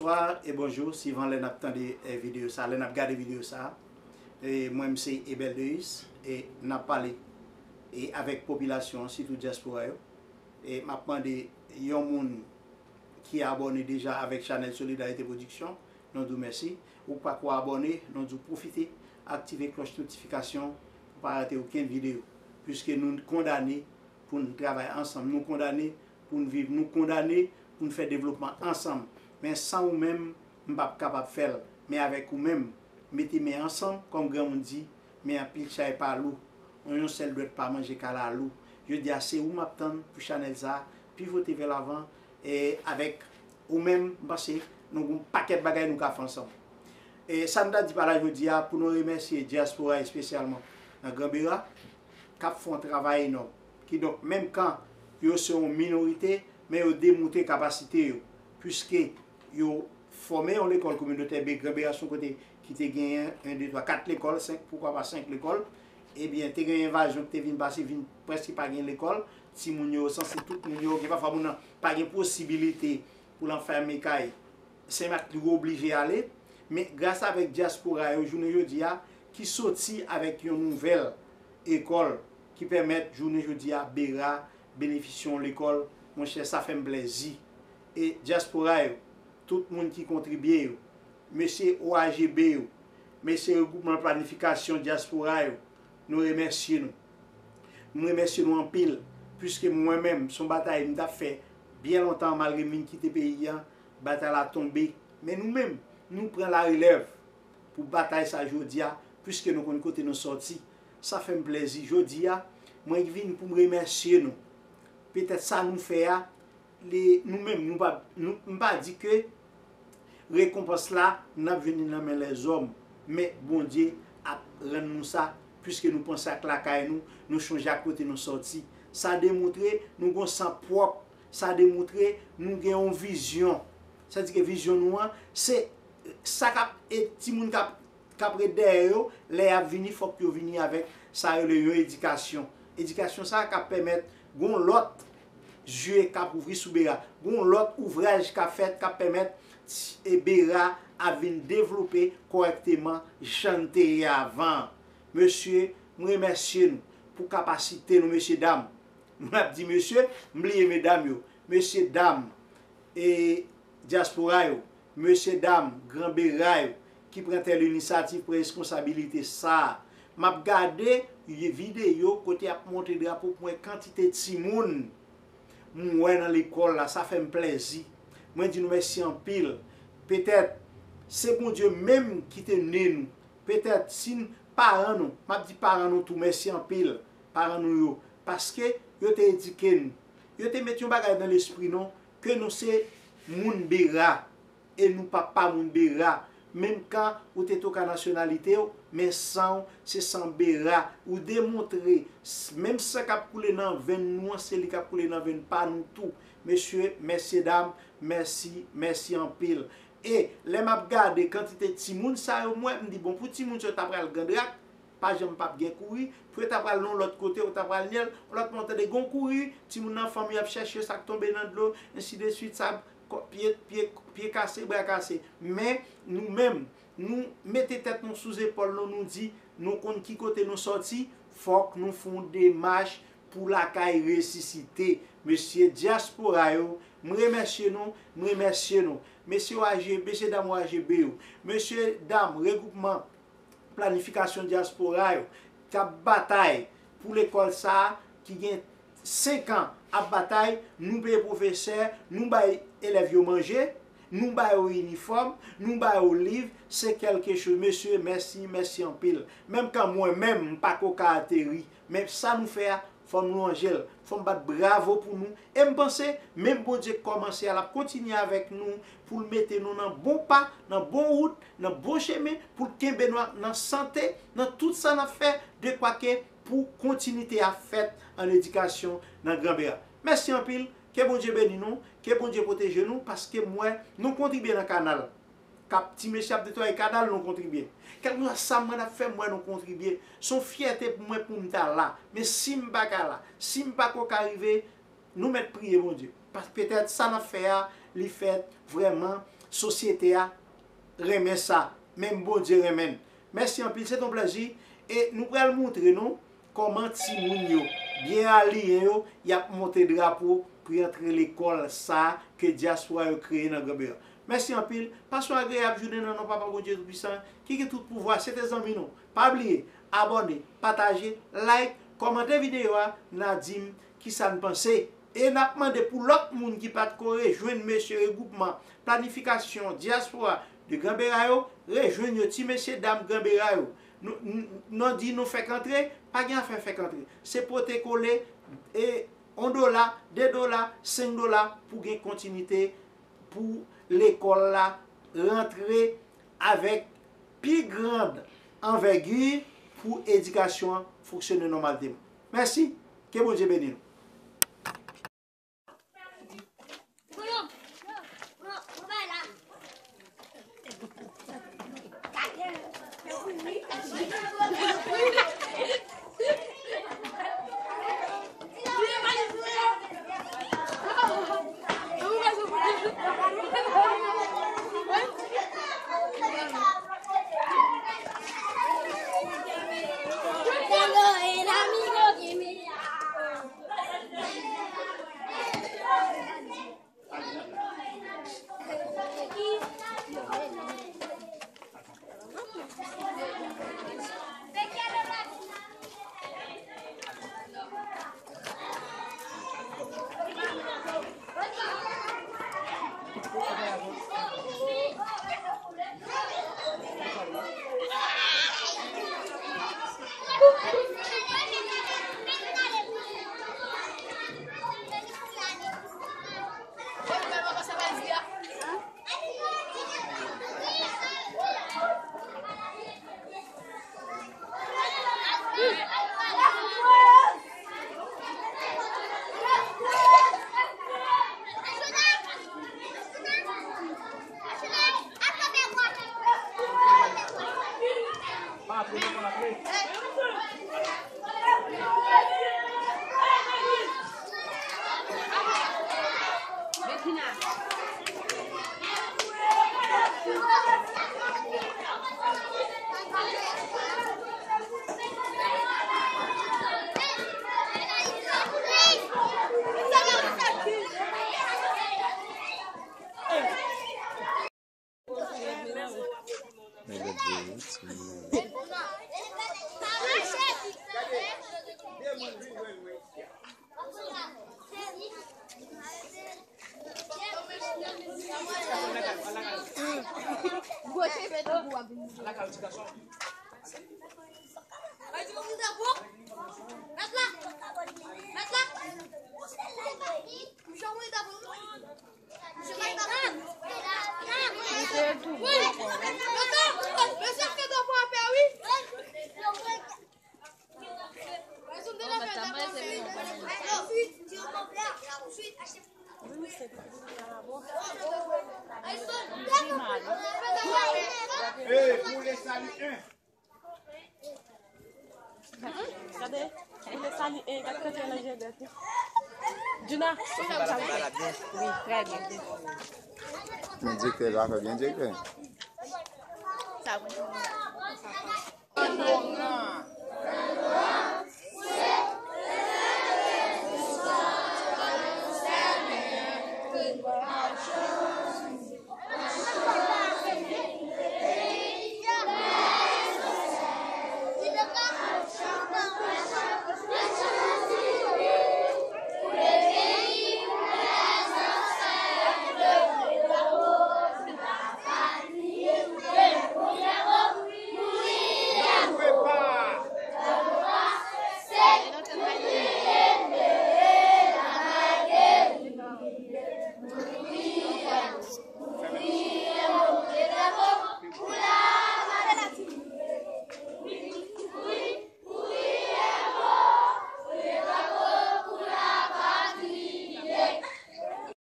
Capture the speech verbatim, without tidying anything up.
Bonswa e bonjou, sivan lè n ap tande eh, videyo sa, lè n ap gade videyo sa. E mwen, m se Ebel Deus, e n ap pale e avèk popilasyon an, sitou dyaspora yo. E m ap mande yon moun ki abòne deja avèk chanèl Solidarité Production, nou di w mèsi. Ou k pako abòne, nou di w pwofite aktive klòch notifikasyon pou pa rate okenn videyo. Piske nou kondane pou n travay ansanm, nou kondane pou n viv, nou kondane pou n fè devlopman ansanm. Men san ou menm, m p ap kapab fè l. Men avèk ou menm, mete men ansanm, kòm granmoun di, men anpil chay pa lou. Yon sèl dwèt pa manje kalalou. Jodi a se ou m ap tann pou chanèl sa a pivote vè lavan. E avèk ou menm, m panse nou gen yon pakèt bagay nou ka fè ansanm. E sa m ta di pa la jodi a, pou nou remèsye dyaspora espesyalman nan Granbera, k ap fè yon travay enòm. Kidonk, menm kan yo se yon minorite, men yo demontre kapasite yo, piske yo fòme yon lekòl kominotè. Be Granbera se yon kote ki te genyen en, de, twa, kat lekòl, senk, poukwa pa senk lekòl. Ebyen, te gen envazyon ki te vin pase, vin prèske pa gen lekòl. Timoun yo, sanse tout moun yo, gen pafwa moun nan pa gen posibilite pou l anfème kay Senmak li oblije ale. Men gras avèk dyaspora yo jounen jodi a, ki soti avèk yon nouvèl ekòl ki pèmèt jounen jodi a Bera benefisye yon lekòl, monchè, sa fè m plèzi. E dyaspora yo, tout moun ki kontribye yo, mesye O A G B yo, mesye regwoupman planifikasyon dyaspora yo, nou remèsye nou. M remèsye nou anpil, piske mwen menm, se yon batay m t ap fè byen lontan, malgre m vin kite peyi a, batay la tonbe. Men nou menm, nou pran larelèv pou batay sa jodi a, piske nou konn kote nou sòti. Sa fè m plèzi. Jodi a, mwen vin pou m remèsye nou. Petèt sa nou fè a, li, nou menm, nou pa, nou, m pa di ke rekonpans la, n ap jwenn li nan men lèzòm. Men Bondye ap rann nou sa, piske nou panse ak lakay nou, nou chonje ak kote nou sòti. Sa demontre nou gen yon san pwòp. Sa demontre nou gen yon vizyon. Sa di ke vizyon nou an, se sa k ap, e timoun k ap k ap ret dèyè yo, lè y ap vini, fòk yo vini avèk sa yo rele yon edikasyon. Edikasyon sa a k ap pèmèt gon lòt zye k ap ouvri sou Bera, gon lòt ouvraj k ap fèt k ap pèmèt e Bera ap vin devlope kòrèkteman jan n te ye avan. Mesye, m remèsye nou pou kapasite nou, mesye dam. M ap di mesye, m bliye medam yo. Mesye dam, e dyaspora yo, mesye dam, gran Bera yo, ki pran tèl inisyativ, pran responsabilite sa a. M ap gade videyo kote y ap montre drapo pou mwen kantite timoun m wè nan lekòl la, sa fè m plèzi. Mwen di nou mèsi anpil. Petèt, se Bondye menm ki te ne nou. Petèt, si n, paran nou, m ap di paran nou tou, mèsi anpil, paran nou yo, paske yo te edike nou. Yo te met yon bagay nan lespri nou, ke nou se moun Bera, e nou pa pa moun Bera. Menm kan ou te twoka nasyonalite w, men san w se san Bera. Ou demontre, s, menm san k ap koule nan venn nou an, se li k ap koule nan venn pa nou tou. Mesye, mesye dam, mèsi, mèsi anpil. E lè m ap gade kantite timoun sa yo m wè, m di, bon, pou timoun sa yo ta pral Grandrac, pa janm p ap gen kouri, pou yo ta pral nan yon lòt kote, yo ta pral Nyèl, yon lòt mwen tande gon kouri, timoun nan fanmi ap chèche yo, sa k tonbe nan dlo, ensideswit, sa, kò, pye, pye, pye kase, bra kase. Men, nou menm, nou mete tèt nou sou zepòl nou, nou di, nou konn ki kote nou sòti, fòk nou fè yon demach pou lakay resisite. Mesye dyaspora yo, m remèsye nou, m remèsye nou. Mesye O A G, mesye dam O A G B yo, mesye dam regwoupman planifikasyon dyaspora yo, k ap batay pou lekòl sa a, ki gen senk an ap batay, nou peye pwofesè, nou bay elèv yo manje, nou ba yo inifòm, nou ba yo liv, se kèlke choz. Mesye, mèsi, mèsi anpil. Menm kan mwen menm, m pako ka ateri, men sa nou fè a, fò m lwanje l, fò m bat bravo pou nou. E m panse, menm Bondye k kòmanse a, l ap kontinye avèk nou pou l mete nou nan bon pa, nan bon wout, nan bon chemen, pou l kenbe nou nan sante, nan tout sa n ap fè, dekwa ke pou kontinite a fèt an edikasyon nan Granbera. Mèsi anpil, ke Bondye beni nou, ke Bondye pwoteje nou, paske m wè nou kontribye nan kanal. K ap, ti mesye ap netwaye kanal, nou kontribye. Kèlkeswa sa mwen ap fè, m wè nou kontribye. Se yon fyète pou mwen pou m ta la. Men si m pa ka la, si m pako ka rive, nou mèt priye Bondye. Paske petèt sa n ap fè a, li fèt vrèman Sosyete a renmen sa, menm Bondye renmen n. Mèsi anpil, se t on plèzi. E nou pral montre nou kòman timoun yo byen aliyen yo, y ap monte drapo pou y antre lekòl sa a ke dyaspora yo kreye nan Granberan. Mèsi anpil, pase yon agreyab jounen nan non Papa Bondye Toupisan ki gen tout pouvwa. Se te zanmi nou. Pa bliye, abòne, pataje, like, kòmante videyo a, n a di m kisa n panse. E n ap mande pou lòt moun ki pa t ko rejwenn mesye regwoupman planifikasyon dyaspora de Granberan yo, rejwenn yo, ti mesye dam Granberan yo. Nou, n-, nou di nou fèk antre, pa gen afè fèk antre. Se pote kole, e yon dola, de dola, senk dola pou gen kontinite, pou lekòl la rantre avèk pi grand anvègi pou edikasyon an fonksyone nòmalteman. Mèsi, ke Bondye beni nou. Hey, pou le sali en. Gade, pou le sali en, gade kote nan jègèt. Juna, wi, trè byen. Men direktè la fè byen direktè. Sa bon.